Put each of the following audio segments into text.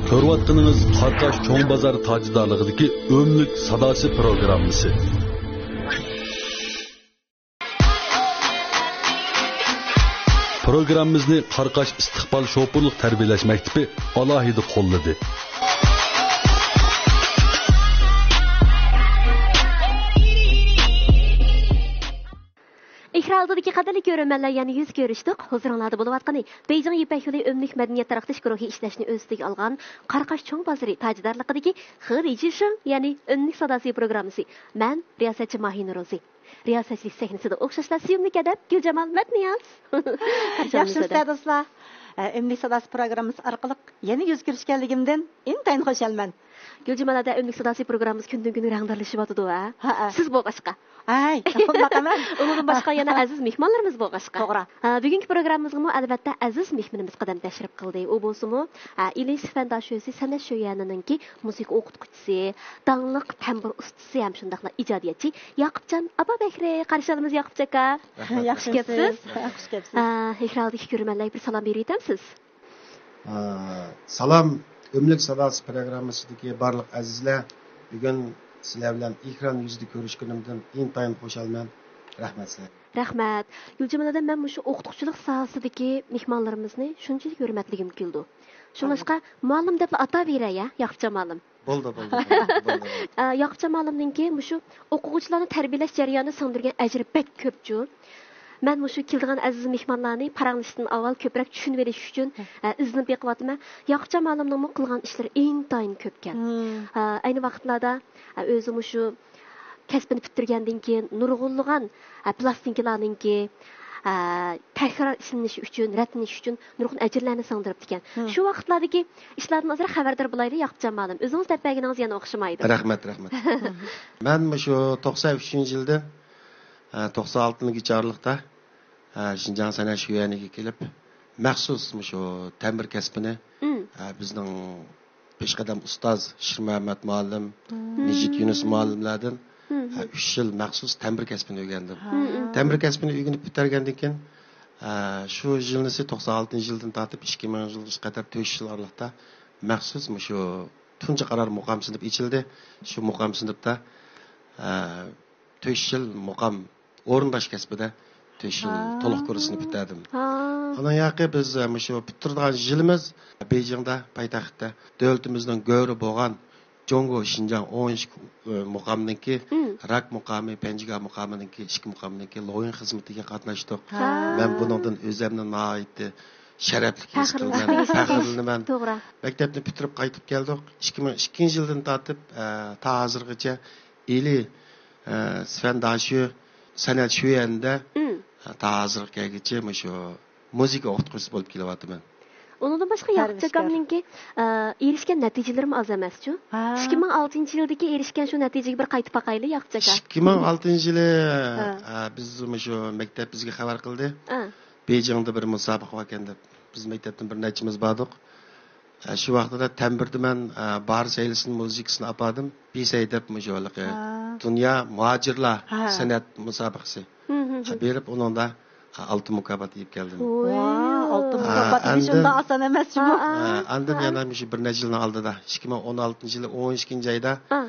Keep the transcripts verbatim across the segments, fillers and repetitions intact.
كۆرۈۋاتقىنىڭىز قاراقاش چوڭ بازار تاجدارلىقىدىكى ئۆملۈك ساداسى پروگراممىسى. پروگراممىمىزنى قاراقاش ئىستىقبال شوپۇرلۇق تەربىيەلەش مەكتىپى ئالاھىدە قوللىدى. ئېكران ئالدىدىكى قەدىرلىك كۆرۈرمەنلەر، يەنە يۈز كۆرۈشتۇق. ھۇزۇرۇڭلاردا بولۇۋاتقىنى بېيجىڭ يىپەك يولى ئۆملۈك مەدەنىيەت تارقىتىش گۇرۇھى ئىشلەشنى ئۆز ئۈستىگە ئالغان قاراقاش چوڭ بازىرى تاجدارلىقىدىكى خې دىجىشىڭ، يەنى ئۆملۈك ساداسى پروگراممىسى. مەن رىياسەتچى ماھىنۇر روزى. رىياسەتچىلىك سەھنىسىدە ئوخشاشلا سۆيۈملۈك ئەدەپ گۈلجامال مەتنىياز. قارشى ئالىمىز ياخشىمۇسىز ئەدەپ. دوستلار؟ ئە، ئۆملۈك ساداسى پروگراممىسى ئارقىلىق يەنە يۈز كۆرۈشكەنلىكىمدىن ئىنتايىن خۇشالمەن. گۈلجامال ئەدە، ئۆملۈك ساداسى پروگراممىمىز كۈندىن كۈنگە رەڭدارلىشىۋاتىدۇ ھە؟ ھەئە. سىز بولغاچقا. ھەي، ئۇنداق ئەمەس. ئۇنىڭدىن باشقا يەنە ئەزىز مېھمانلىرىمىز بولغاچقا. توغرا. ھە، بۈگۈنكى پروگراممىمىزغىمۇ ئەلۋەتتە ئەزىز مېھمىنىمىز قەدەم تەشرىپ قىلدى. ئۇ بولسىمۇ، ھە، ئىلى سىفەن داشۆسى سەنئەت شۆيۈەنىنىڭكى مۇزىكا ئوقۇتقۇچىسى، داڭلىق تەمبۇر ئۇستىسى ھەم شۇنداقلا ئىجادىيەتچى ياقۇپجان ئابابەكرى. قارشى ئالىمىز ياقۇپجان ئاكا. رەھمەت، خۇش رەھمەت. كەپسىز. خۇش كەپسىز. ھە، ئېكران ئالدىدىكى كۆرۈرمەنلەرگە بىر سالام بېرىۋېتەمسىز؟ ئا، سالام، ئۆملۈك ساداسى پروگراممىسىدىكى بارلىق ئەزىزلەر، بۈگۈن سىلەر بىلەن ئېكران يۈزىدە كۆرۈشكىنىمدىن ئىنتايىن خۇشالمەن. رەھمەت سىلەرگە. رەھمەت. گۈلجامال ئەدە، مەن مۇشۇ ئوقۇتقۇچىلىق ساھەسىدىكى مېھمانلىرىمىزنى شۇنچىلىك ھۆرمەتلىگۈم كېلىدۇ. شۇڭلاشقا مۇئەللىم دەپلا ئاتاۋېرەي ھە، ياقۇپجان مۇئەللىم. بولدى، بولدى، بولدى، بولدى، بولدى. ئە، ياقۇپجان مۇئەللىمنىڭكى مۇشۇ ئوقۇغۇچىلارنى تەربىيەلەش جەريانىدا سىڭدۈرگەن ئەجرى بەك كۆپچۇ. مەن مۇشۇ كېلىدىغان ئەزىز مېھمانلارنى پاراڭلىشىشتىن ئاۋۋال كۆپرەك چۈشىنىۋېلىش ئۈچۈن، ئە، ئىزدىنىپ بېقىۋاتىمەن. ياقۇپجان مۇئەللىمنىڭمۇ قىلغان ئىشلىرى ئىنتايىن كۆپكەن. ئە، ئەينى ۋاقىتلاردا، ئە، ئۆزى مۇشۇ كەسپىنى پۈتتۈرگەندىن كېيىن نۇرغۇنلىغان، ئە، پىلاستىنكىلارنىڭكى، ئە، تەكرار ئىشلىنىشى ئۈچۈن، رەتلىنىشى ئۈچۈن نۇرغۇن ئەجىرلەرنى سىڭدۈرۈپتىكەن. شۇ ۋاقىتلاردىكى ئىشلاردىن ئازراق خەۋەردار بولايلى، ياقۇپجان مۇئەللىم. ئۆزىڭىز دەپ بەرگىنىڭىز يەنە ئوخشىمايدۇ. رەھمەت، رەھمەت. مەن مۇشۇ توقسان ئۈچىنچى يىلدىن، ئە، توقسان ئالتىنچى ئارىلىقتا، ئە، شىنجاڭ سەنئەت شۆيۈەنىگە كېلىپ، مەخسۇس مۇشۇ تەمبۇر كەسپىنى، ئە، بىزنىڭ پېشقەدەم ئۇستاز شىرمەمەت مۇئەللىم، مىجىت يۈنۈس مۇئەللىملەردىن، ھە، ئۈچ يىل مەخسۇس تەمبۇر كەسپىنى ئۆگەندىم. تەمبۇر كەسپىنى ئۆگىنىپ پۈتتۈرگەندىن كېيىن، ھە، شۇ يىلنىسى توقسان ئالتىنچى يىلدىن تارتىپ ئىككى مىڭىنچى يىلغىچە قەدەر تۆت يىل ئارىلىقتا مەخسۇس مۇشۇ تۇنجى قارار مۇقام سىنىپى ئېچىلدى. شۇ مۇقام سىنىپتا، ھە، تۆت يىل مۇقام ئورۇنداش كەسپىدە تۆت يىل تولۇق كۇرسىنى پۈتتۈردۈم. ئانىڭ ياقى بىز، ئە، مۇشۇ پۈتتۈرىدىغان يىلىمىز بېيجىڭدا، پايتەختتە دۆلىتىمىزنىڭ گۆرى بولغان جۇڭگو شىنجاڭ ئون ئىككى، ئە، مۇقامنىڭكى، راك مۇقامى، پەنجىگاھ مۇقامىنىڭكى، ئىككى مۇقامنىڭكى لويۇن خىزمىتىگە قاتناشتۇق. مەن بۇنىڭدىن ئۆزۈمنى ناھايىتى شەرەپلىك ھېس قىلىمەن، پەخىرلىنىمەن. توغرا. مەكتەپنى پۈتتۈرۈپ قايتىپ كەلدۇق. ئىككى مىڭ ئىككىنچى يىلدىن تارتىپ، ئە، تا ھازىرغىچە ئىلى، ئە، سىفەن داشۆ سەنئەت شۆيۈەنىدە، ئە، تا ھازىرغا كەلگۈچە مۇشۇ مۇزىكا ئوقۇتقۇچىسى بولۇپ كېلىۋاتىمەن. ئۇنىڭدىن باشقا ياقۇپجان ئاكامنىڭكى، ئە، ئېرىشكەن نەتىجىلىرىمۇ ئاز ئەمەسچۇ؟ ئىككى مىڭ ئالتىنچى يىلدىكى ئېرىشكەن شۇ نەتىجىگە بىر قايتىپ باقايلى، ياقۇپجان ئاكا. ئىككى مىڭ ئالتىنچى يىلى، ئە، بىز مۇشۇ مەكتەپ بىزگە خەۋەر قىلدى. بېيجىڭدا بىر مۇسابىقە باركەن دەپ، بىز مەكتەپتىن بىر نەچچىمىز باردۇق. ئە، شۇ ۋاقتىدا تەمبۇردە مەن، ئە، بارس ھەيلىسىنىڭ مۇزىكىسىنى ئاپاردىم. بىسەي دەپ مۇشۇ ھېلىقى دۇنيا مۇھاجىرلار سەنئەت مۇسابىقىسى. ئە، بېرىپ ئۇنىڭدا، ئە، ئالتۇن مۇكاپات ئېلىپ كەلدىم. ۋاي، ئالتۇن مۇكاپات ئېلىش ئۇنداق ئاسان ئەمەس جۇمۇ. ئە، ئاندىن يەنە مۇشۇ بىر نەچچە يىلنىڭ ئالدىدا، ئىككى مىڭ ئون ئالتىنچى يىلى ئون ئىككىنچى ئايدا، ئە،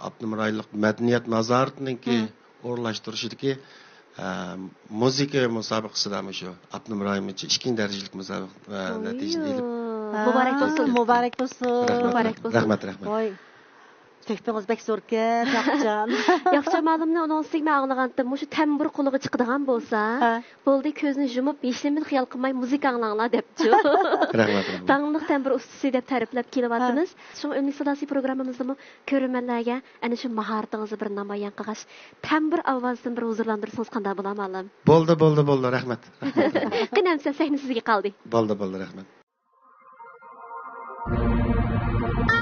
ئاپتونوم رايونلۇق مەدەنىيەت نازارىتىنىڭكى ئورۇنلاشتۇرۇشىدىكى، ئە، مۇزىكا مۇسابىقىسىدا مۇشۇ ئاپتونوم رايون بويىچە ئىككىنچى دەرىجىلىك مۇسابىقە، ئە، نەتىجىنى ئېلىپ، مۇبارەك بولسۇن. مۇبارەك بولسۇن. رەھمەت، رەھمەت، رەھمەت. ۋاي، تۆھپىڭىز بەك زوركەن، ياقۇپجان. ياقۇپجان مۇئەللىمنى ئۇنىڭ ئۈستىگە مەن ئاڭلىغانتىم، مۇشۇ تەمبۇر قۇلىقىغا چىقىدىغان بولسا، بولدى، كۆزنى يۇمۇپ، ھېچنېمىنى خىيال قىلماي مۇزىكا ئاڭلاڭلار دەپچۇ. رەھمەت، رەھمەت. داڭلىق تەمبۇر ئۇستىسى دەپ تەرىپلەپ كېلىۋاتىمىز. شۇڭا ئۈمىد ساداسى پروگراممىمىزدىمۇ كۆرۈرمەنلەرگە ئەنە شۇ ماھارىتىڭىزنى بىر نامايان قىلغاچ، تەمبۇر ئاۋازىدىن بىر ھۇزۇرلاندۇرسىڭىز قانداق بولا، مۇئەللىم؟ بولدى، بولدى، بولدى. رەھمەت. رەھمەت. قېنى، ئەمىسە سەھنە سىزگە قالدى. بولدى، بولدى. رەھمەت.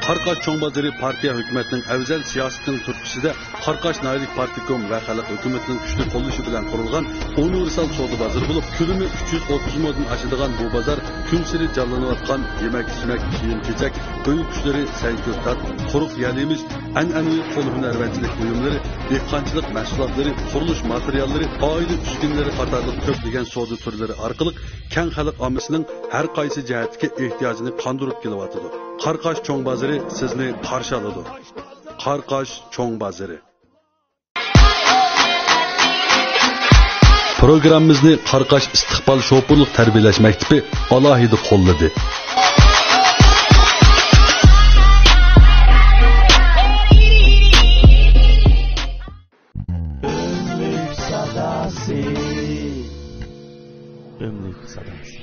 قارقاش چوڭ بازىرى پارتىيە ھۆكۈمەتنىڭ ئەۋزەل سىياسىتىنىڭ تۈرتكىسىدە، قارقاش ناھىيەلىك پارتكوم ۋە خەلق ھۆكۈمىتىنىڭ كۈچلۈك قوللىشى بىلەن قۇرۇلغان ئۇنىۋېرسال سودا بازىرى بولۇپ، كۆلىمى ئۈچ يۈز ئوتتۇز مودىن ئاشىدىغان بۇ بازار كۈنسېرى جانلىنىۋاتقان يېمەك-ئىچمەك، كىيىم-كېچەك، ئۆي قۇشلىرى، سەنكۆكتات، قۇرۇق يەل-يېمىش، ئەنئەنىۋى قول ھۈنەرۋەنچىلىك بۇيۇملىرى، دېھقانچىلىق مەھسۇلاتلىرى، قۇرۇلۇش ماتېرىياللىرى، ئائىلە ئۈسكۈنىلىرى قاتارلىق كۆپلىگەن سودا تۈرلىرى ئارقىلىق كەڭ خەلق ئاممىسىنىڭ ھەر قايسى جەھەتتىكى ئېھتىياجىنى قاندۇرۇپ كېلىۋاتىدۇ. قاراقاش چوڭ بازىرى سىزنى قارشى ئالىدۇ. قاراقاش چوڭ بازىرى. پروگراممىمىزنى قاراقاش ئىستىقبال شوپۇرلۇق تەربىيەلەش مەكتىپى ئالاھىدە قوللىدى. ئۆملۈك ساداسى. ئۆملۈك ساداسى.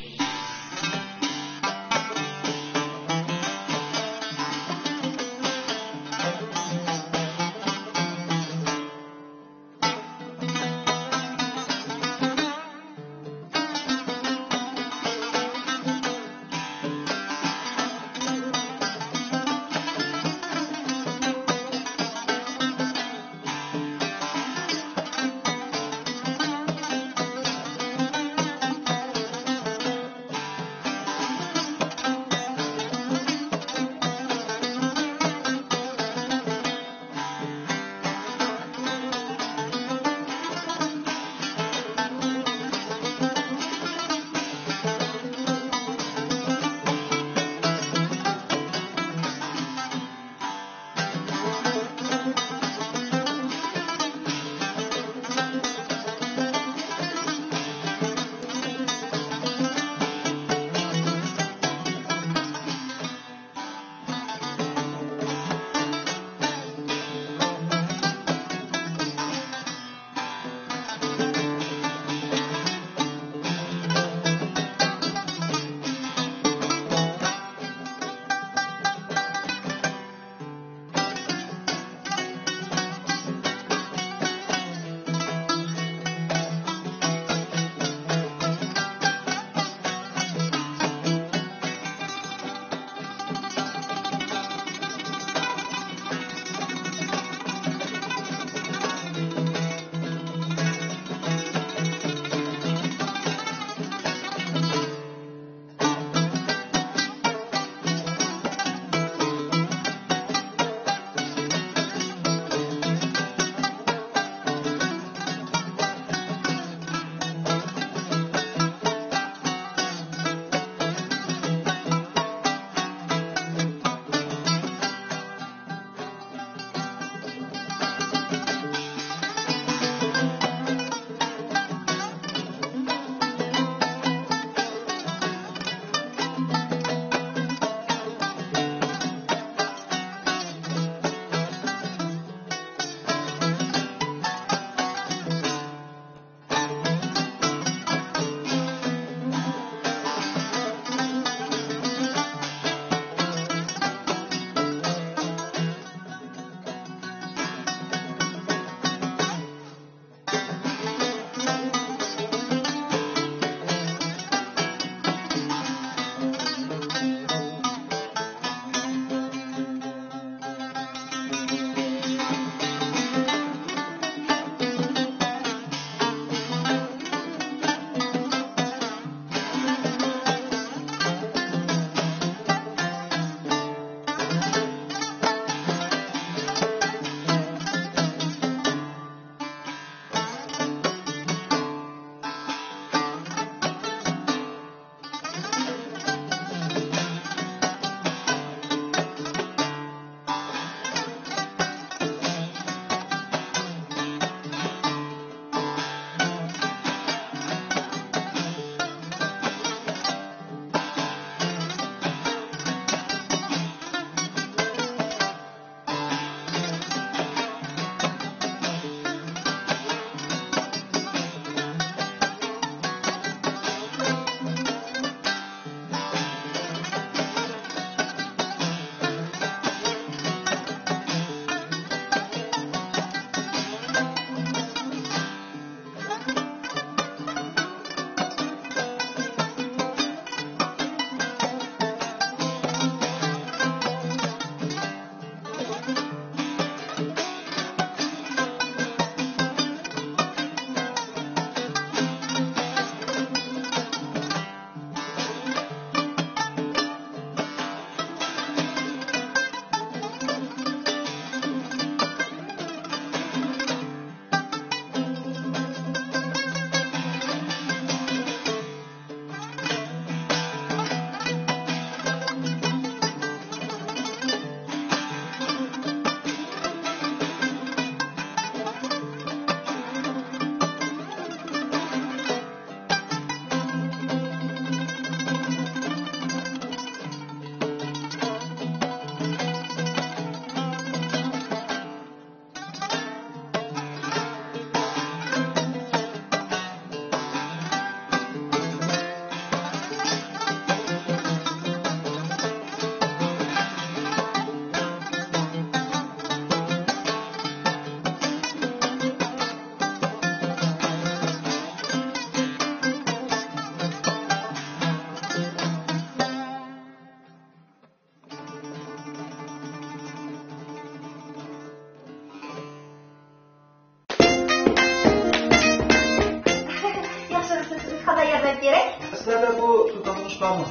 كېرەك؟ سىلەردە بۇ تور تاپلىنىش بارمۇ؟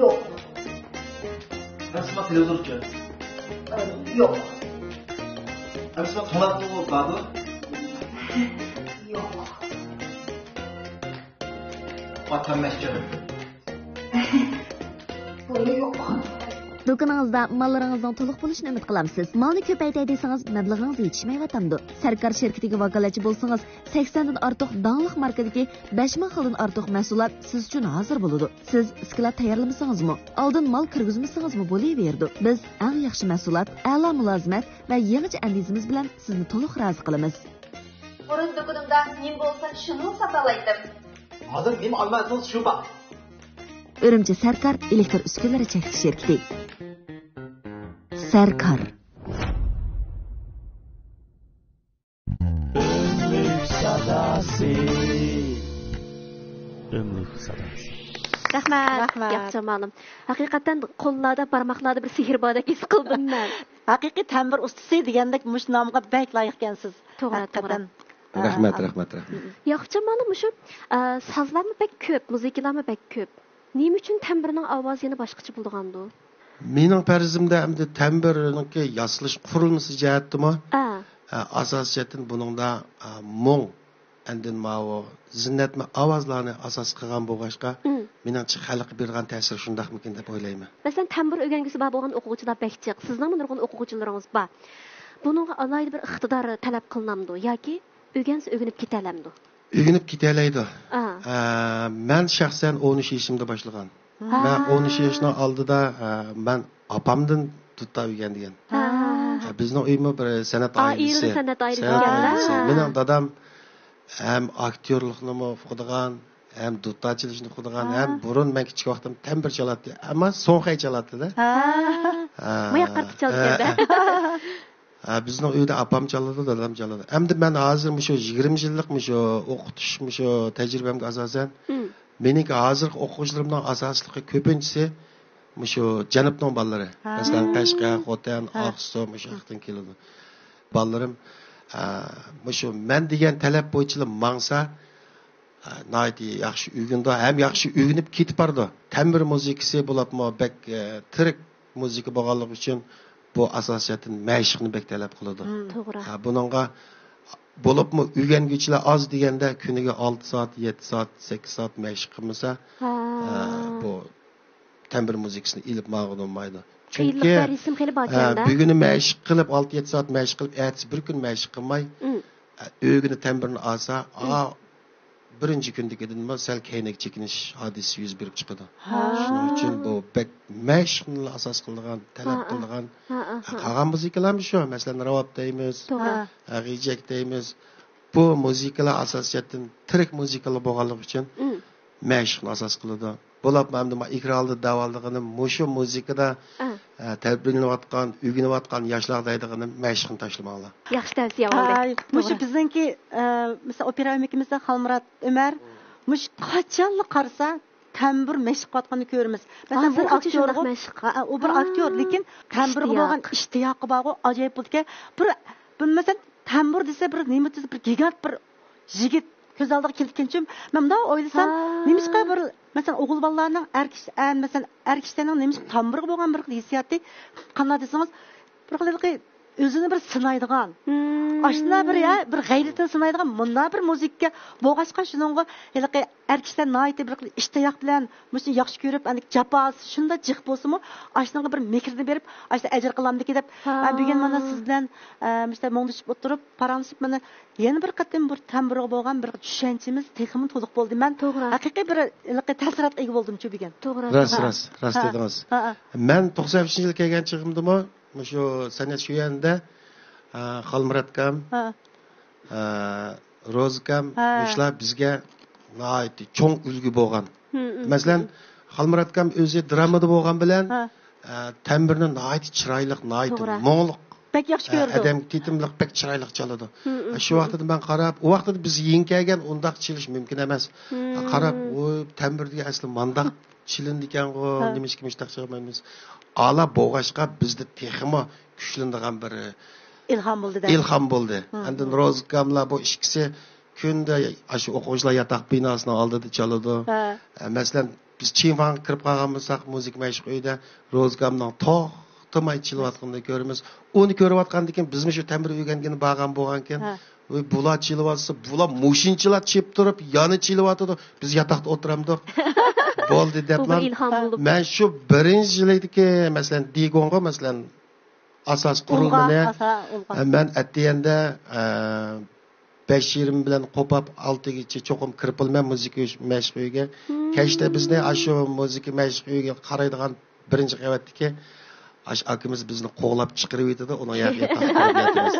يوق. ئەمسىما تېلېۋىزورچۇ؟ يوق. ئەمسىما تاماقمۇ باردۇ؟ يوق. ئاتا مەسچىت. بۇمۇ يوق. دۇكىنىڭىزدا ماللىرىڭىزنىڭ تولۇق بولۇشىنى ئۈمىد قىلامسىز؟ مالنى كۆپەيتەي دېسىڭىز، مەبلىغىڭىز يېتىشمەيۋاتامدۇ؟ سەركار شىركىتىگە ۋاكالەتچى بولسىڭىز، سەكسەندىن ئارتۇق داڭلىق ماركىدىكى بەش مىڭ خىلدىن ئارتۇق مەھسۇلات سىز ئۈچۈن ھازىر بولىدۇ. سىز ئىسكىلات تەييارلىمىسىڭىزمۇ، ئالدىن مال كىرگۈزمىسىڭىزمۇ بولۇۋېرىدۇ. بىز ئەڭ ياخشى مەھسۇلات، ئەلا مۇلازىمەت ۋە يېڭىچە ئەندىزىمىز بىلەن سىزنى تولۇق رازى قىلىمىز. بۇرۇن دۇكىنىمدا نېمە بولسا شۇنى ساتالايتتىم. ھازىر نېمە ئالمايسىڭىز شۇ بار. ئۈرۈمچى سەركار ئېلېكتر ئۈسكۈنىلىرى چەكلىك شىركىتى. سەركار. ئۆملۈك ساداسى. ئۆملۈك ساداسى. رەھمەت، رەھمەت. ياخشى مالىم. ھەقىقەتەن قوللاردا، بارماقلاردا بىر سېھىر باردەك ھېس قىلدىم مەن. ھەقىقىي تەمبۇر ئۇستىسى دېگەندەك مۇشۇ نامغا بەك لايىق ئىكەنسىز. توغرا، ھەقىقەتەن. توغرا. رەھمەت، ئە، رەھمەت، رەھمەت. ياقۇپجان مانا مۇشۇ، ئە، سازلارمۇ بەك كۆپ، مۇزىكىلارمۇ بەك كۆپ. نېمە ئۈچۈن تەمبۇرنىڭ ئاۋازى يەنە باشقىچە بولىدىغاندۇ؟ مېنىڭ پەرىزىمدە ئەمدى تەمبۇرنىڭكى ياسىلىش قۇرۇلمىسى جەھەتتىمۇ، ئا. ئە، ئاساسىي جەھەتتىن بۇنىڭدا، ئە، مۇڭ، ئاندىن ماۋۇ زىننەتمە ئاۋازلارنى ئاساس قىلغان بولغاچقا، مم. مېنىڭچە خەلققە بېرىدىغان تەسىرى شۇنداقمىكىن دەپ ئويلايمەن. مەسىلەن، تەمبۇر ئۆگەنگۈسى بار بولغان ئوقۇغۇچىلار بەك جىق. سىزنىڭمۇ نۇرغۇن ئوقۇغۇچىلىرىڭىز بار. بۇنىڭغا ئالاھىدە بىر ئىقتىدار تەلەپ قىلىنامدۇ ياكى ئۆگەنسە ئۆگىنىپ كېتەلەمدۇ؟ ئۆگىنىپ كېتەلەيدۇ. ئا. ئە، مەن شەخسەن ئون ئۈچ يېشىمدا باشلىغان. ھا. مەن ئون ئۈچ ياشنىڭ ئالدىدا، ئە، مەن ئاپامدىن دۇتار ئۆگەنگەن. ھا. ئە، بىزنىڭ ئۆيمۇ بىر سەنئەت ئائىلىسى. ئائىلە سەنئەت ئائىلىسى سەنئەت ئىكەن. ئائىلىسى. ھا. مېنىڭ دادام ھەم ئاكتيورلۇقنىمۇ ئۇقىدىغان، ھەم دۇتار چېلىشنى ئۇقىدىغان، ھا. ھەم بۇرۇن مەن كىچىك ۋاقتىم تەمبۇر چالاتتى. ئەمما سوڭخەي چالاتتى-دە. ھا. ھا. مۇياق قارىتىپ چالىدىكەن-دە. ھە، ھە. ھە، بىزنىڭ ئۆيدە ئاپام چالىدۇ، دادام چالىدۇ. ئەمدى مەن ھازىر مۇشۇ يىگىرمە يىللىق مۇشۇ ئوقۇتۇش، مۇشۇ تەجرىبەمگە ئاساسەن، مم. مېنىڭكى ھازىرقى ئوقۇغۇچىلىرىمنىڭ ئاساسلىقى كۆپىنچىسى مۇشۇ جەنۇبنىڭ بالىلىرى. ھە. مەسىلەن، قەشقەر، خوتەن، ھە. ئاقسۇ، مۇشۇ ياقتىن كېلىدۇ. بالىلىرىم، ئە، مۇشۇ مەن دېگەن تەلەپ بويىچىلا ماڭسا، ئە، ناھايىتى ياخشى ئۆگىنىدۇ، ھەم ياخشى ئۆگىنىپ كېتىپ بارىدۇ. تەمبۇر مۇزىكىسى بولۇپمۇ بەك، ئە، تىرىك مۇزىكا بولغانلىقى ئۈچۈن بۇ ئاساسىي جەھەتتىن مەشىقنى بەك تەلەپ قىلىدۇ. مم. توغرا. ھە، بۇنىڭغا بولۇپمۇ ئۆگەنگۈچىلەر ئاز دېگەندە كۈنىگە ئالتە سائەت، يەتتە سائەت، سەككىز سائەت مەشىق قىلمىسا، ھە. ئە، بۇ تەمبۇر مۇزىكىسىنى ئېلىپ ماڭغىلى بولمايدۇ. چۈنكى، قىيىنلىق، رىتىم خېلى بار ئە، ئىكەن-دە. بۈگۈنى مەشىق قىلىپ، ئالتە يەتتە سائەت مەشىق قىلىپ، ئەتىسى بىر كۈن مەشىق قىلماي، مم. ئە، ئۆگىنى تەمبۇرنى ئالسا، مم. ئا، بىرىنچى كۈندىكىدىنمۇ سەل كەينىگە چېكىنىش ھادىسىسى يۈز بېرىپ چىقىدۇ. ھا. شۇنىڭ ئۈچۈن بۇ بەك مەشىقنى ئاساس قىلىدىغان، تەلەپ ھا، ھا. قىلىدىغان. ھا، ھا، ھا. قالغان مۇزىكىلارمۇ شۇ. مەسىلەن، راۋاب دەيمىز، توغرا. ھا، غىجەك دەيمىز. بۇ مۇزىكىلار ئاساسىيەتتىن تىرىك مۇزىكىلار بولغانلىقى ئۈچۈن مم. مەشىقنى ئاساس قىلىدۇ. بولۇپمۇ ئەمدى ما ئېكران ئالدىدا دەۋالىدىغىنىم مۇشۇ مۇزىكىدا، ئا. ئە، تەربىيەلىنىۋاتقان، ئۆگىنىۋاتقان ياشلارغا دەيدىغىنىم مەشىقنى تاشلىماڭلار. ياخشى تەۋسىيە بولدى. ئاي، مۇشۇ توغرا. بىزنىڭكى، ئە، مىسال، ئوپېرا ئۆمىكىمىزدە خالمۇرات ئۆمەر مۇشۇ قاچانلا قارىسا تەمبۇر مەشىق قىلىۋاتقاننى كۆرىمىز. مەسىلەن، بۇ ھازىرغىچە شۇنداق ئاكتيورغۇ-، مەشىق. ئا، ئا، ئۇ بىر ھا. ئاكتيور، لېكىن تەمبۇرغا بولغان ئىشتىياق. ئىشتىياقى بارغۇ، ئاجايىپ بولىدىكەن. بىر، بىر مەسىلەن، تەمبۇر دېسە، بىر نېمە دېسە، بىر گىگانت بىر يىگىت كۆز ئالدىغا كېلىدىكەنچۇ. مەن مۇنداق ئويلىسام، ھا. نېمىشقا بىر، مەسىلەن، ئوغۇل بالىلارنىڭ ئەر كىشى، ئە، مەسىلەن، ئەر كىشىلەرنىڭ نېمىشقا تەمبۇرغا بولغان بىر ھېسسىياتى قانداق دېسىڭىز، بىر خىل ھېلىقى ئۆزىنى بىر سىنايدىغان، مم. ئاشۇنداق بىر، يا، بىر غەيرىتىنى سىنايدىغان مۇنداق بىر مۇزىكا بولغاچقا، شۇنىڭغا ھېلىقى ئەر كىشىلەر ناھايىتى بىر خىل ئىشتىياق بىلەن مۇشۇنى ياخشى كۆرۈپ، ئەنە جاپاسى شۇنداق جىق بولسىمۇ، ئاشۇنىڭغا بىر مېھرىنى بېرىپ، ئاشۇنداق ئەجىر قىلامدىكى دەپ، ھا. ئە، بۈگۈن مانا سىز بىلەن، ئە، مۇشۇنداق مۇڭدىشىپ ئولتۇرۇپ، پاراڭلىشىپ، مانا يەنە بىر قېتىم بىر تەمبۇرغا بولغان بىر چۈشەنچىمىز تېخىمۇ تولۇق بولدى. مەن توغرا. ھەقىقىي بىر ھېلىقى تەسىراتقا ئىگە بولدۇمچۇ بۈگۈن. توغرا، راست، توغرا. راست، راست ھا. دېدىڭىز. ھا، ھا. مەن توقسان بەشىنچى يىلى كەلگەن چېغىمدىمۇ مۇشۇ سەنئەت شۆيەنىدە، ئە، خالمۇرات ئاكام، ھا. ئە، روزا ئاكام، ھە. مۇشۇلار بىزگە ناھايىتى چوڭ ئۈلگە بولغان. مم، مم، مەسىلەن، مم. خالمۇرات ئاكام ئۆزى درامىدا بولغان بىلەن، ھە. ئە، تەمبۇرنى ناھايىتى چىرايلىق، ناھايىتى توغرا. مۇڭلۇق. بەك ياخشى ئە، كۆرىدۇ. ئادەمگە تېتىملىق، بەك چىرايلىق چالىدۇ. مم، مم، ئە، شۇ مم. ۋاقتىدا مەن قاراپ، ئۇ ۋاقتىدا بىز يېڭى كەلگەن، ئۇنداق چېلىش مۇمكىن ئەمەس. مم. ئە، قاراپ، ۋوي، تەمبۇر دېگەن ئەسلى مانداق چېلىنىدىكەنغۇ، ھە. نېمىشقا مۇشتاق چالمايمىز؟ ئالا بولغاچقا بىزدە تېخىمۇ كۈچلىنىدىغان بىر ئىلھام بولدى-دە. ئىلھام بولدى. ھە. ئاندىن روزا ئاكاملار بۇ ئىككىسى كۈندە ئاشۇ ئوقۇغۇچىلار ياتاق بىناسىنىڭ ئالدىدا چالىدۇ. ھە. ئە، مەسىلەن، بىز چىڭفاڭغا كىرىپ قالغان بولساق، مۇزىكا مەشىق ئۆيىدە روزى ئاكامنىڭ توختىماي چېلىۋاتقىنىنى كۆرىمىز. ئۇنى كۆرۈۋاتقاندىن كېيىن، بىزمۇ شۇ تەمبۇر ئۆگەنگىلى بارغان بولغانكەن، ھە. ۋوي، بۇلار چېلىۋاتسا، بۇلار مۇشۇنچىلا چېلىپ تۇرۇپ، يەنە چېلىۋاتىدۇ. بىز ياتاقتا ئولتۇرامدۇق. بولدى دەپلا. بۇ بىر ئىلھام بولۇپ. مەن شۇ بىرىنچى يىلىدىكى، مەسىلەن، دىگوڭغا، مەسىلەن، ئاساس ئۇلغا، قۇرۇلمىنى، ئاسا-، ئۇلغا. ئە، مەن ئەتىگەندە، ئە، بەش يېرىم بىلەن قوپاپ، ئالتىگىچە چوقۇم كىرىپ بولىمەن مۇزىكا ئۆي-، مەشىق ئۆيىگە. مم. كەچتە بىزنى ئاشۇ مۇزىكا مەشىق ئۆيىگە قارايدىغان بىرىنچى قەۋەتتىكى ئاشۇ ئاكىمىز بىزنى قوغلاپ چىقىرىۋېتىدۇ، ئۇنىڭ ياقىغا تاقىپ كىرىپ ياتىمىز.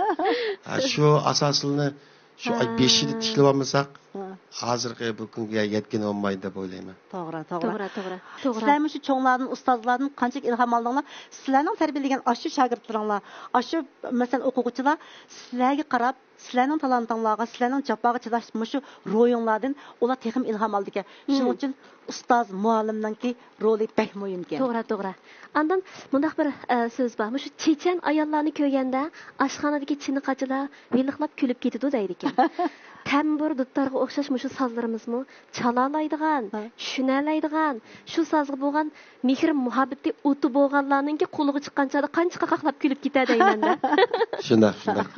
ھە، شۇ ئاساسىنى شۇ ئاي ھە. بېشىدا تىكلىۋالمىساق، ھە. ھازىرقى بۇ كۈنگە يەتكىلى بولمايدۇ دەپ ئويلايمەن. توغرا، توغرا. توغرا، توغرا. توغرا. سىلەر مۇشۇ چوڭلاردىن، ئۇستازلاردىن قانچىلىك ئىلھام ئالدىڭلار؟ سىلەرنىڭ تەربىيەلىگەن ئاشۇ شاگىرتلىرىڭلار، ئاشۇ، مەسىلەن، ئوقۇغۇچىلار سىلەرگە قاراپ، سىلەرنىڭ تالانتىڭلارغا، سىلەرنىڭ جاپاغا چىداش مۇشۇ روھىڭلاردىن ئۇلار تېخىمۇ ئىلھام ئالىدىكەن. مم. شۇنىڭ ئۈچۈن ئۇستاز، مۇئەللىمنىڭكى رولى بەك مۇھىمكەن. توغرا، توغرا. ئاندىن مۇنداق بىر، ئە، سۆز بار. مۇشۇ چېچەن ئاياللارنى كۆرگەندە، ئاشخانىدىكى چىنە قاچىلار ۋىلىقلاپ كۈلۈپ كېتىدۇ دەيدىكەن. تەمبۇر، دۇتارغا ئوخشاش مۇشۇ سازلىرىمىزمۇ چالالايدىغان، ھە. چۈشىنەلەيدىغان، شۇ سازغا بولغان مېھرى مۇھەببىتى ئوتى بولغانلارنىڭكى قولىغا چىققان چاغدا قانچە قاقاقلاپ كۈلۈپ كېتەر دەيمەن-دە. شۇنداق، شۇنداق.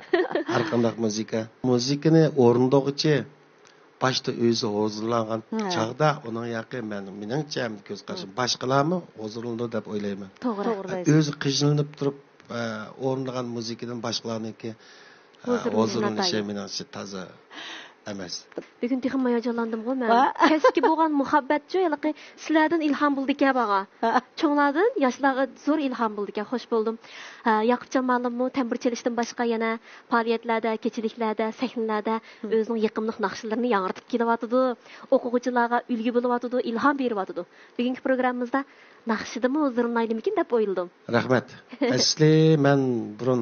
ھەر قانداق مۇزىكا. مۇزىكىنى ئورۇندىغۇچى باشتا ئۆزى ھۇزۇرلانغان ھە. چاغدا ئۇنىڭ ياقى مەن، مېنىڭچە، كۆز قارىشىم، ھە. باشقىلارمۇ ھۇزۇرلىنىدۇ دەپ ئويلايمەن. توغرا. توغرا دەيسىز. ئۆزى قىينىلىپ تۇرۇپ، ئە، ئورۇندىغان مۇزىكىدىن باشقىلارنىڭكى، ئە، ھۇزۇرلىنىش ھۇزۇرلىنىشى ناتايىن. مېنىڭچە تازا ئەمەس. بۈگۈن تېخىمۇ ھاياجانلاندىمغۇ مەن. ۋا. كەسىپكە بولغان مۇھەببەتچۇ، ھېلىقى سىلەردىن ئىلھام بولىدىكەن ماڭا. ھە. چوڭلاردىن ياشلارغا زور ئىلھام بولىدىكەن، خوش بولدۇم. ھە، ياقۇپجان مۇئەللىممۇ تەمبۇر چېلىشتىن باشقا يەنە پائالىيەتلەردە، كېچىلىكلەردە، سەھنىلەردە ھىم. ئۆزىنىڭ يېقىملىق ناخشىلىرىنى ياڭرىتىپ كېلىۋاتىدۇ، ئوقۇغۇچىلارغا ئۈلگە بولۇۋاتىدۇ، ئىلھام بېرىۋاتىدۇ. بۈگۈنكى پروگراممىمىزدا ناخشىدىمۇ ھۇزۇرلىنايلىمىكىن دەپ ئويلىدىم. رەھمەت. ئەسلى مەن بۇرۇن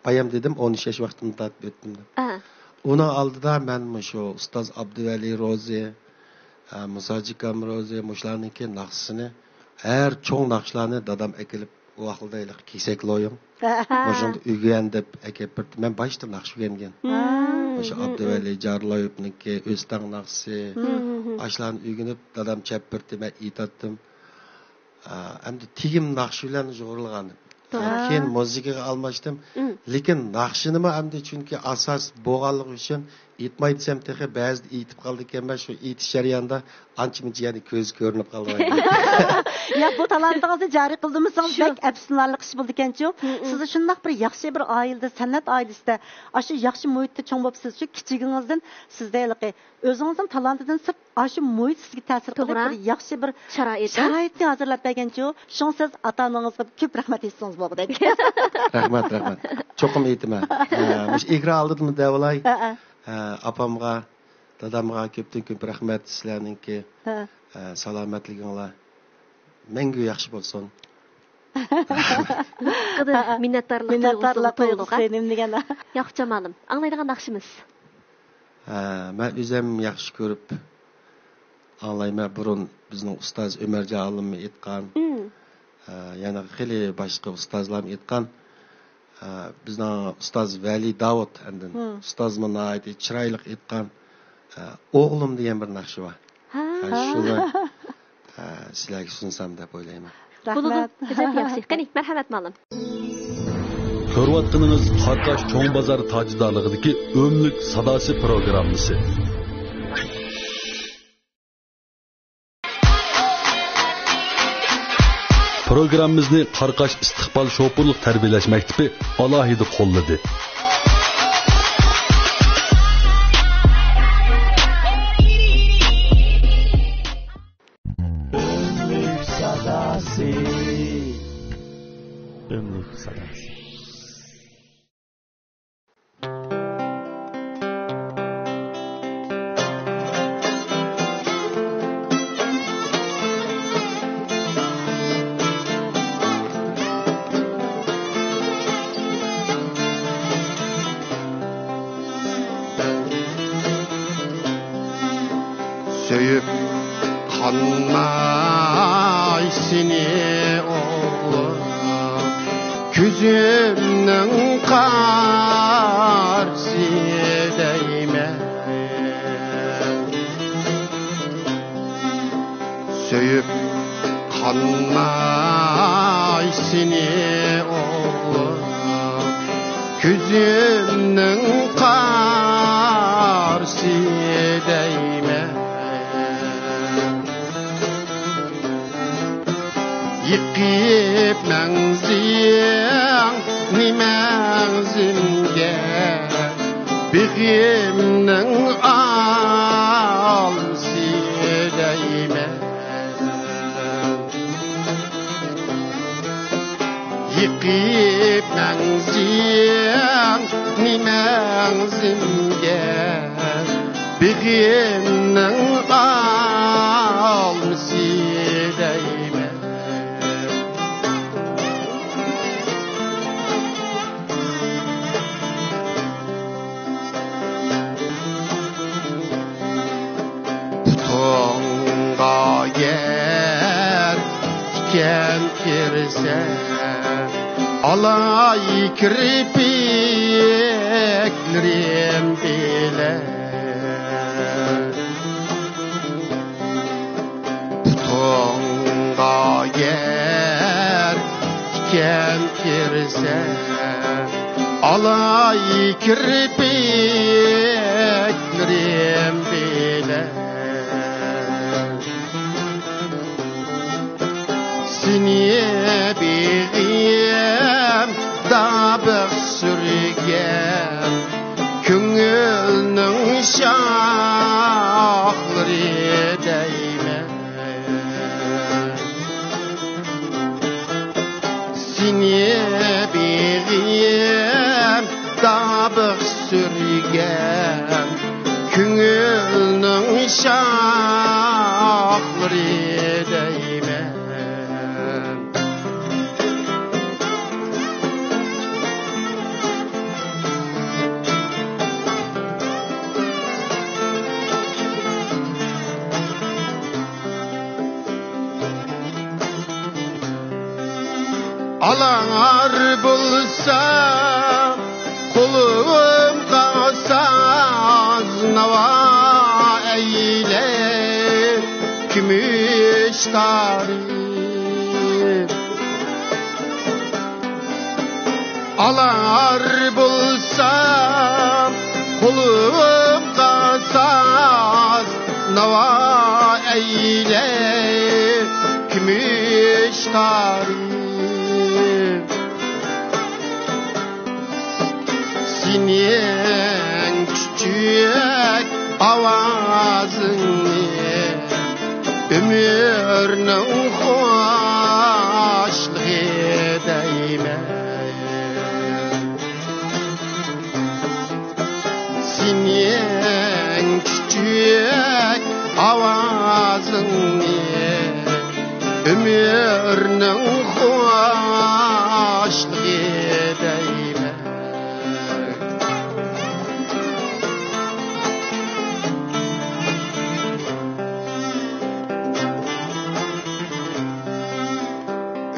بايام دېدىم، ئون ئۈچ ياش ۋاقتىمدا تارتىپ ئۆتتۈم دەپ. ئە. ئۇنىڭ ئالدىدا مەن مۇشۇ ئۇستاز ئابدۇۋەلى روزى، ئە، مۇساجىكام روزى، مۇشۇلارنىڭكى ناخشىسىنى، ھەر چوڭ ناخشىلارنى دادام ئەكېلىپ، ئۇ ۋاقىتلاردا ھېلىقى كېسەك لويۇڭ. ھە. مۇشۇنى ئۆگەن دەپ ئەكەپ بېرىپتۇ. مەن باشتا ناخشا ئۆگەنگەن. ھە. مۇشۇ ھە، ھە، ئابدۇۋەلى ھە. جارلايېۋنىڭكى ئۆستەڭ ناخشىسى، ھە، ھە، ھە. ئاشۇلارنى ئۆگىنىپ، دادام چەپ بېرىپتۇ، مەن ئېيتاتتىم. ئا، ئەمدى تېگىم ناخشا بىلەن شۇغۇللانغان. توغرا. كېيىن مۇزىكىغا ئالماشتىم. مم. لېكىن ناخشىنىمۇ ئەمدى، چۈنكى ئاساس بولغانلىقى ئۈچۈن ئېيتماي دېسەم تېخى بەزىدە ئېيتىپ قالىدىكەنمەن، شۇ ئېيتىش جەريانىدا ئانچە-مۇنچە يەنە كۆزگە كۆرۈنۈپ قالغان. ياق، بۇ تالانتىڭىزنى جارى قىلدۇرمىسىڭىز شۇ. بەك ئەپسۇسلىنارلىق ئىش بولىدىكەنچۇ. مم. سىزدە شۇنداق بىر ياخشى بىر ئائىلىدە، سەنئەت ئائىلىسىدە، ئاشۇ ياخشى مۇھىتتا چوڭ بوپسىز. شۇ كىچىكىڭىزدىن سىزدە ھېلىقى ئۆزىڭىزنىڭ تالانتىدىن سىرت، ئاشۇ مۇھىت سىزگە تەسىر قىلىپ، توغرا. بىر ياخشى بىر شارائىت، ھە؟ شارائىتنى ھازىرلاپ بەرگەنچۇ. شۇڭا سىز ئاتا-ئانىڭىزغا كۆپ رەھمەت ئېيتسىڭىز بولغۇدەك. رەھمەت، رەھمەت. چوقۇم ئېيتىمەن. ھە، مۇشۇ ئېكران ئالدىدىمۇ دەۋالاي. ھە، ھە. ھە، ئاپامغا، دادامغا كۆپتىن كۆپ رەھمەت، سىلەرنىڭكى، ھە. ھە، سالامەتلىكىڭلار مەڭگۈ ياخشى بولسۇن. ھەققىدە مىننەتدارلىق مىننەتدارلىق تۇيغۇسىنى تۇيغۇسى تۇيغۇلۇق، ھە؟ نېمە دېگەن؟ ياقۇپجان مۇئەللىم، ئاڭلايدىغان ناخشىمىز. ھە، مەن ئۆزۈم ياخشى كۆرۈپ ئاڭلايمەن. بۇرۇن بىزنىڭ ئۇستاز ئۆمەرجان ئالىممۇ ئېيتقان. مم. ھە، يەنە خېلى باشقا ئۇستازلارمۇ ئېيتقان. ھە، بىزنىڭ ئۇستاز ۋەلى داۋۇت ئاندىن. مم. ئۇستازمۇ ناھايىتى چىرايلىق ئېيتقان. ھە، ئوغلۇم دېگەن بىر ناخشا بار. ھە. ھە، شۇنى، ھە، سىلەرگە سۇنسام دەپ ئويلايمەن. بولىدۇ. رەھمەت. ئەجەب ياخشى. قېنى، مەرھەمەت مۇئەللىم. كۆرۈۋاتقىنىڭىز قاراقاش چوڭ بازار تاجدارلىقىدىكى ئۆملۈك ساداسى پروگراممىسى. پروگراممىمىزنى قاراقاش ئىستىقبال شوپۇرلۇق تەربىيەلەش مەكتىپى ئالاھىدە قوللىدى. ئۆملۈك ساداسى. ئۆملۈك ساداسى. سۆيۈپ قانماي سېنى ئوغلۇم، كۆزۈمنىڭ قارىسى دەيمەن. سۆيۈپ قانماي سېنى ئوغلۇم، كۆزۈمنىڭ قارىسى دەيمەن. يېقىپ مەڭزىڭنى مەڭزىمگە، بېغىمنىڭ ئالىسى دەيمەن. يېقىپ مەڭزىڭنى مەڭزىمگە، بېغىمنىڭ ئالمىسى دەيمەن. پۇتۇڭغا گەر تىكەن كىرسە، ئالاي كىرپىكلىرىم بىلەن. پۇتۇڭغا گەر تىكەن كىرسە، ئالاي كىرپىكلىرىم بىلەن. سېنى بېغىمدا بىغ سۈرگەن، كۆڭۈلنىڭ شاخلىرى دەيمەن. سېنى بېغىمدا بىغ سۈرگەن، كۆڭۈلنىڭ شاخلىرى دەيمەن. ئالار بولسا قولۇمغا ساز، ناۋا ئەيلە كۈمۈش تارى. ئالار بولسا قولۇمغا ساز، ناۋا ئەيلە كۈمۈش تارى. سېنىڭ چۈچۈك ئاۋازىڭنى ئۆمۈرنىڭ خۇشلۇقى دەيمەن. سېنىڭ چۈچۈك ئاۋازىڭنى ئۆمۈرنىڭ خۇشلۇقى دەيمەن.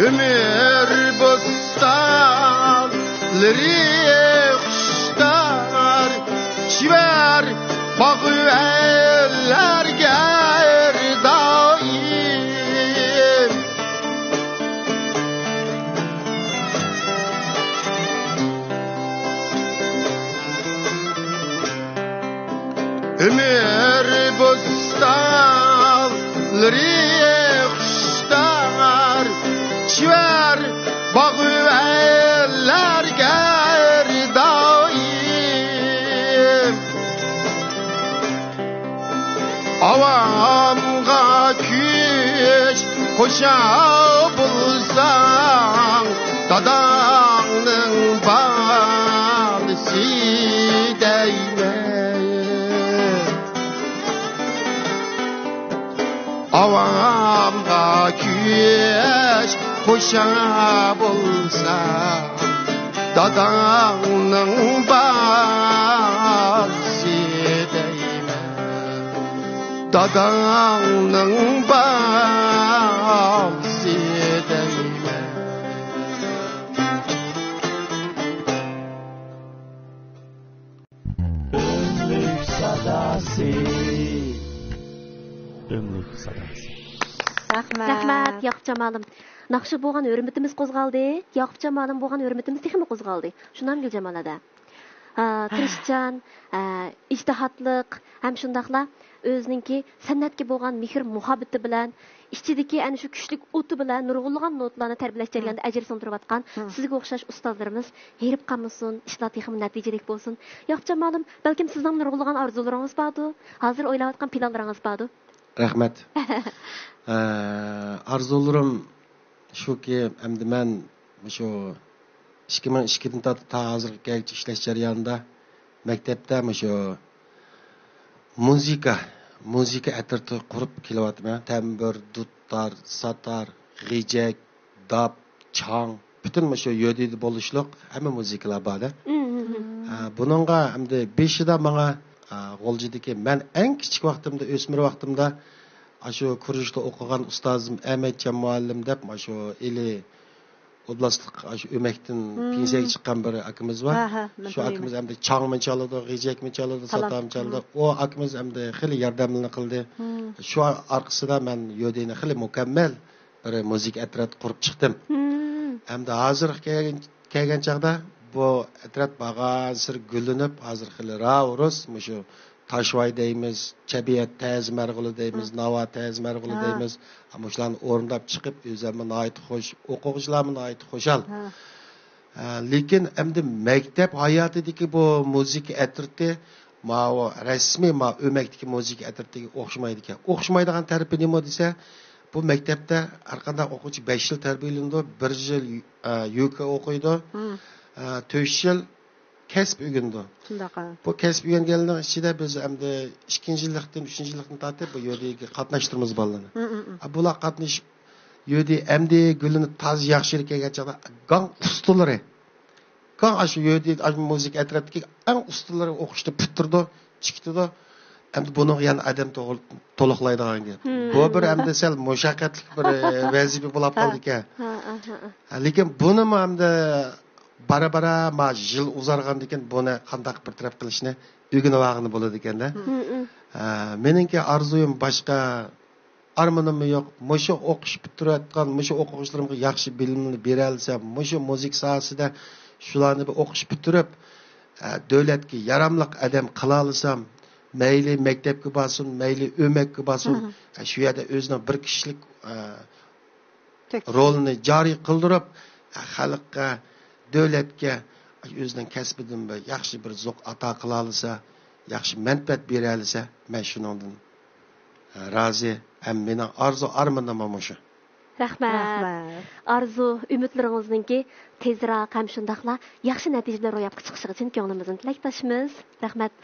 ئۆمۈر بوستانلىرى خۇشتار، چىۋەر باغۋەنلەرگە ھەر دائىم. ئۆمۈر بوستانلىرى خۇشتار، چىۋەر باغۋەنلەرگە ھەر دائىم. ئاۋامغا كۈچ قوشا بولساڭ، داداڭنىڭ بالىسى دەيمەن. ئاۋامغا كۈچ قوشا بولساڭ، داداڭنىڭ بالىسى دەيمەن. داداڭنىڭ بالىسى دەيمەن. ئۆملۈك ساداسى. ئۆملۈك ساداسى. رەھمەت. رەھمەت، ياقۇپجان مۇئەللىم. ناخشىغا بولغان ھۆرمىتىمىز قوزغالدى. ياقۇپجان مۇئەللىمغا بولغان ھۆرمىتىمىز تېخىمۇ قوزغالدى. شۇنداقمۇ گۈلجان مۇئەللىم؟ ئا، تىرىشچان، ئا، ئىجتىھاتلىق ھەم شۇنداقلا ئۆزىنىڭكى سەنئەتكە بولغان مېھىر-مۇھەببىتى بىلەن، ئىچىدىكى ئەنە شۇ كۈچلۈك ئوتى بىلەن نۇرغۇنلىغان نوتىلارنى تەربىيەلەش جەريانىدا ئەجىر سىڭدۈرۈۋاتقان سىزگە ئوخشاش ئۇستازلىرىمىز ھېرىپ قالمىسۇن، ئىشلار تېخىمۇ نەتىجىلىك بولسۇن. ياقۇپجان مۇئەللىم، بەلكىم سىزنىڭ نۇرغۇنلىغان ئارزۇلىرىڭىز باردۇ، ھازىر ئويلاۋاتقان پىلانلىرىڭىز باردۇ؟ رەھمەت. ئە، ئارزۇلىرىم شۇكى، ئەمدى مەن مۇشۇ ئىككى مىڭ ئىككىدىن تارتىپ تا ھازىرغا كەلگۈچە ئىشلەش جەريانىدا مەكتەپتە مۇشۇ مۇزىكا، مۇزىكا ئەترىتى قۇرۇپ كېلىۋاتىمەن. تەمبۇر، دۇتار، ساتار، غېجەك، داپ، چاڭ، پۈتۈن مۇشۇ يۆدىدە بولۇشلۇق ھەممە مۇزىكىلار بار-دە. ئە، بۇنىڭغا ئەمدى بېشىدا ماڭا، ئە، غۇلجىدىكى مەن ئەڭ كىچىك ۋاقتىمدا، ئۆسمۈر ۋاقتىمدا ئاشۇ كۇرژۇكتا ئوقۇغان ئۇستازىم ئەمەتجان مۇئەللىم دەپ، ئاشۇ ئىلى ئوبلاستلىق ئاشۇ ئۆمەكتىن پېنسىيەگە چىققان بىر ئاكىمىز بار. ھە، ھە، مەن شۇ تونۇيمەن. ئاكىمىز ئەمدى چاڭمۇ چالىدۇ، غېجەكمۇ چالىدۇ، ساتارمۇ چالىدۇ. ئۇ ئاكىمىز ئەمدى خېلى ياردەملىرىنى قىلدى. شۇ ئارقىسىدا مەن يۆدىنى خېلى مۇكەممەل بىر مۇزىكا ئەترەت قۇرۇپ چىقتىم. ئەمدى ھازىرغا كەلگەن، كەلگەن چاغدا بۇ ئەترەت بارغانسېرى گۈللىنىپ، ھازىر خېلى راۋۇرۇس، مۇشۇ تاشۋاي دەيمىز، چەببىيات تەزى مەرغۇلى دەيمىز، ناۋا تەزى مەرغۇلى دەيمىز. مۇشۇلارنى ئورۇنداپ چىقىپ، ئۆزۈممۇ ناھايىتى خوش، ئوقۇغۇچىلارمۇ ناھايىتى خۇشال. ھە، لېكىن ئەمدى مەكتەپ ھاياتىدىكى بۇ مۇزىكا ئەترىتى ماۋۇ رەسمىي ما ئۆمەكتىكى مۇزىكا ئەترىتىگە ئوخشىمايدىكەن. ئوخشىمايدىغان تەرىپى نېمە دېسە، بۇ مەكتەپتە ھەرقانداق ئوقۇغۇچى بەش يىل تەربىيەلىنىدۇ، بىر يىل، ئە، يۇكا ئوقۇيدۇ، ئە، تۆت يىل كەسىپ ئۆگىنىدۇ. شۇنداق، ھە. بۇ كەسىپ ئۆگەنگەنلەرنىڭ ئىچىدە بىز ئەمدى ئىككىنچى يىللىقتىن، ئۈچىنچى يىللىقتىن تارتىپ بۇ يۆدىگە قاتناشتۇرىمىز بالىلارنى. ئە، بۇلار قاتنىشىپ يۆدى ئەمدى گۈللىنىپ تازا ياخشى يېرى كەلگەن چاغدا گاڭ ئۇستىلىرى. گاڭ ئاشۇ يۆدى، ئاشۇ مۇزىكا ئەترەتتىكى ئەڭ ئۇستىلىرى ئوقۇشتا پۈتتۈرىدۇ، چىقىتىدۇ. ئەمدى بۇنىڭغا يەنە ئادەم توغرا-، تولۇقلايدىغان گەپ. بۇ بىر ئەمدى سەل مۇشەققەتلىك بىر، ئە، ۋەزىپە بولاپ قالدىكەن. ھە، لېكىن بۇنىمۇ ئەمدى بارا-بارا ما يىل ئۇزارغاندىكىن بۇنى قانداق بىر تەرەپ قىلىشنى ئۆگىنىۋالغىلى بولىدىكەن-دە. ھە، مېنىڭكى ئارزۇيۇم باشقا، ئارمىنىممۇ يوق. مۇشۇ ئوقۇش پۈتتۈرۈۋاتقان مۇشۇ ئوقۇغۇچىلىرىمغا ياخشى بىلىمنى بېرەلىسەم، مۇشۇ مۇزىكا ساھەسىدە شۇلارنى بىر ئوقۇش پۈتتۈرۈپ، ئە، دۆلەتكە ياراملىق ئادەم قىلالىسام، مەيلى مەكتەپكە بارسۇن، مەيلى ئۆمەككە بارسۇن، ئە، شۇ يەردە ئۆزىنىڭ بىر كىشىلىك، ئە، رولىنى جارى قىلدۇرۇپ، ئە، خەلققە، دۆلەتكە ئۆزىنىڭ كەسپىدىن بىر ياخشى بىر زوق ئاتا قىلالىسا، ياخشى مەنپەئەت بېرەلىسە، مەن شۇنىڭدىن رازى ھەم مېنىڭ ئارزۇ ئارمىنىممۇ مۇشۇ. رەھمەت. رەھمەت. ئارزۇ، ئۈمىدلىرىڭىزنىڭكى تېزراق ھەم شۇنداقلا ياخشى نەتىجىلەر روياپقا چىقىشىغا چىن كۆڭلىمىزدىن تىلەكداشمىز. رەھمەت.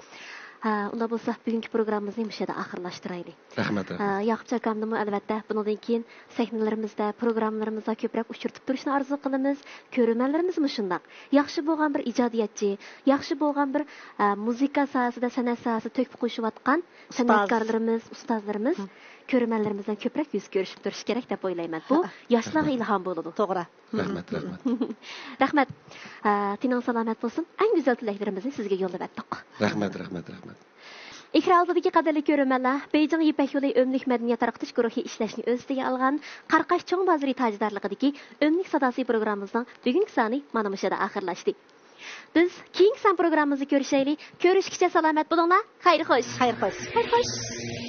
ھە، ئۇنداق بولسا بۈگۈنكى پروگراممىمىزنى مۇشۇ يەردە ئاخىرلاشتۇرايلى. رەھمەت، ھە، رەھمەت. ياقۇپجان ئاكامنىمۇ ئەلۋەتتە بۇنىڭدىن كېيىن سەھنىلىرىمىزدە، پروگراممىلىرىمىزدا كۆپرەك ئۇچرىتىپ تۇرۇشنى ئارزۇ قىلىمىز. كۆرۈرمەنلىرىمىزمۇ شۇنداق. ياخشى بولغان بىر ئىجادىيەتچى، ياخشى بولغان بىر، ئە، مۇزىكا ساھەسىدە، سەنئەت ساھەسىدە تۆھپە قوشۇۋاتقان سەنئەتكارلىرىمىز، ئۇستازلىرىمىز كۆرۈرمەنلىرىمىز بىلەن كۆپرەك يۈز كۆرۈشۈپ تۇرۇشى كېرەك دەپ ئويلايمەن. بۇ ياشلارغا ئىلھام بولىدۇ. توغرا. رەھمەت، رەھمەت. رەھمەت. ئە، تېنىڭ سالامەت بولسۇن. ئەڭ گۈزەل تىلەكلىرىمىزنى سىزگە يوللىۋەتتۇق. رەھمەت، رەھمەت، رەھمەت. ئېكران ئالدىدىكى قەدىرلىك كۆرۈرمەنلەر، بېيجىڭ يىپەك يولى ئۆملۈك مەدەنىيەت تارقىتىش گۇرۇھى ئىشلەشنى ئۆز ئۈستىگە ئالغان قاراقاش چوڭ بازىرى تاجدارلىقىدىكى ئۆملۈك ساداسى پروگراممىمىزنىڭ بۈگۈنكى سانى مانا مۇشۇ يەردە ئاخىرلاشتى. بىز كېيىنكى سان پروگراممىمىزدا كۆرۈشەيلى. كۆرۈشكىچە سالامەت بولۇڭلار. خەير خوش. خەير خوش. خەير خوش.